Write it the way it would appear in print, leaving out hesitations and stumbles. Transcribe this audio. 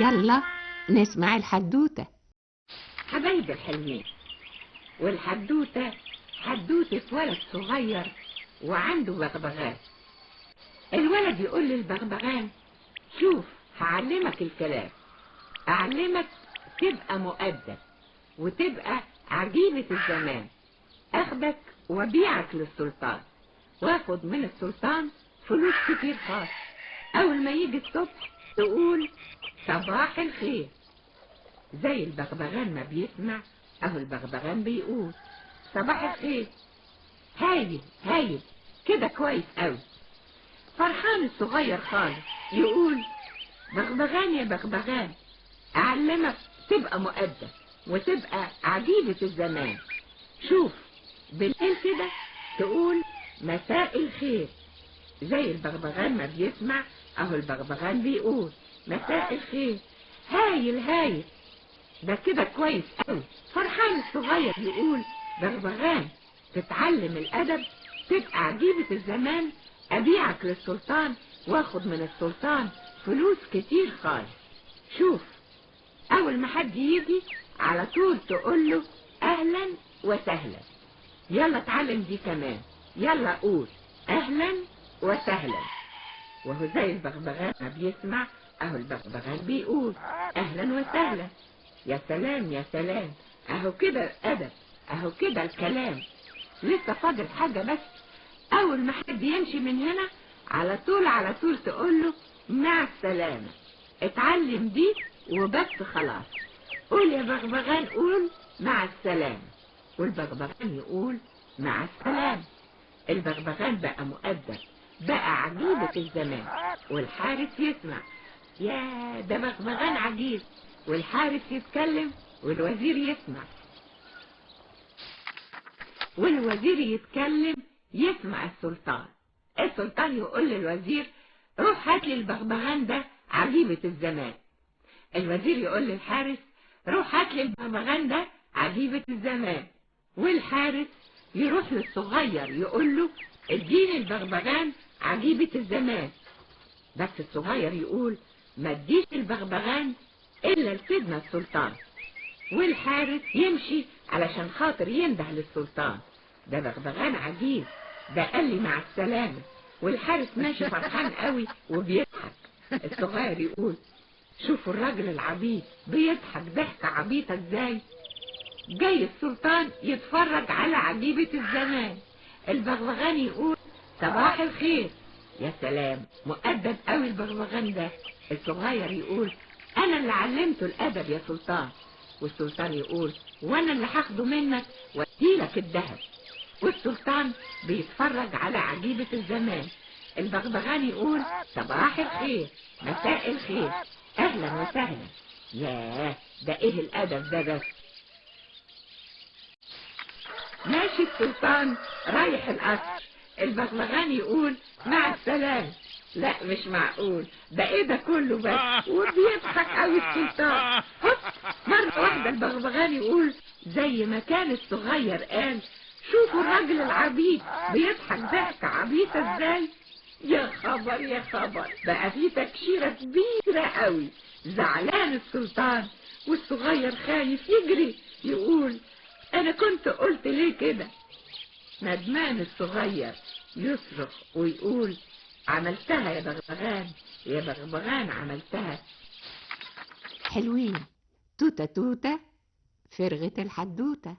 يلا نسمع الحدوتة. حبايب الحلوين، والحدوتة حدوتة ولد صغير وعنده بغبغان. الولد يقول للبغبغان: شوف هعلمك الكلام، أعلمك تبقى مؤدب وتبقى عجيبة الزمان، أخدك وبيعك للسلطان واخد من السلطان فلوس كتير خالص. أول ما يجي الصبح تقول صباح الخير. زي البغبغان ما بيسمع، أهو البغبغان بيقول صباح الخير. هايل هايل كده، كويس أوي. فرحان الصغير خالص يقول: بغبغان يا بغبغان، أعلمك تبقى مؤدب وتبقى عجيبة الزمان. شوف بالليل كده تقول مساء الخير. زي البغبغان ما بيسمع، اهو البغبغان بيقول مساء الخير. هايل هايل ده كده كويس قوي. فرحان الصغير يقول: بغبغان تتعلم الادب تبقى عجيبة الزمان، ابيعك للسلطان واخد من السلطان فلوس كتير خالص. شوف اول ما حد يجي على طول تقول له اهلا وسهلا. يلا اتعلم دي كمان، يلا قول اهلا وسهلا. وهو زي البغبغان ما بيسمع، اهو البغبغان بيقول اهلا وسهلا. يا سلام يا سلام، اهو كده الادب، اهو كده الكلام. لسه فاضل حاجه بس، اول ما حد يمشي من هنا على طول على طول تقول له مع السلامه. اتعلم دي وبس خلاص. قول يا بغبغان، قول مع السلامه. والبغبغان يقول مع السلامه. البغبغان بقى مؤدب، بقى عجيبة الزمان. والحارس يسمع: يا ده بغبغان عجيب. والحارس يتكلم والوزير يسمع، والوزير يتكلم يسمع السلطان. السلطان يقول للوزير: روح هات لي البغبغان ده عجيبة الزمان. الوزير يقول للحارس: روح هات لي البغبغان ده عجيبة الزمان. والحارس يروح للصغير يقول له: اديني البغبغان عجيبة الزمان. بس الصغير يقول: ما اديش البغبغان الا لسيدنا السلطان. والحارس يمشي علشان خاطر ينده للسلطان: ده بغبغان عجيب، ده قال لي مع السلامة. والحارس ماشي فرحان قوي وبيضحك. الصغير يقول: شوفوا الراجل العبيط بيضحك ضحكة عبيطة ازاي. جاي السلطان يتفرج على عجيبة الزمان. البغبغان يقول صباح الخير. يا سلام، مؤدب قوي البغبغان ده. الصغير يقول: انا اللي علمته الادب يا سلطان. والسلطان يقول: وانا اللي هاخده منك واديلك الذهب. والسلطان بيتفرج على عجيبة الزمان. البغبغان يقول صباح الخير، مساء الخير، اهلا وسهلا. ياه، ده ايه الادب ده بس. ماشي السلطان رايح القصر. البغبغان يقول مع السلامة. لا مش معقول، ده ايه ده كله بس. وبيضحك قوي السلطان. هوب مرة واحدة البغبغان يقول زي ما كان الصغير قال: شوفوا الراجل العبيط بيضحك ضحكة عبيطة ازاي. يا خبر يا خبر، بقى في تكشيرة كبيرة قوي. زعلان السلطان، والصغير خايف يجري يقول: انا كنت قلت ليه كده. ندمان الصغير يصرخ ويقول: عملتها يا بغبغان، يا بغبغان عملتها. حلوين، توتة توتة فرغة الحدوتة.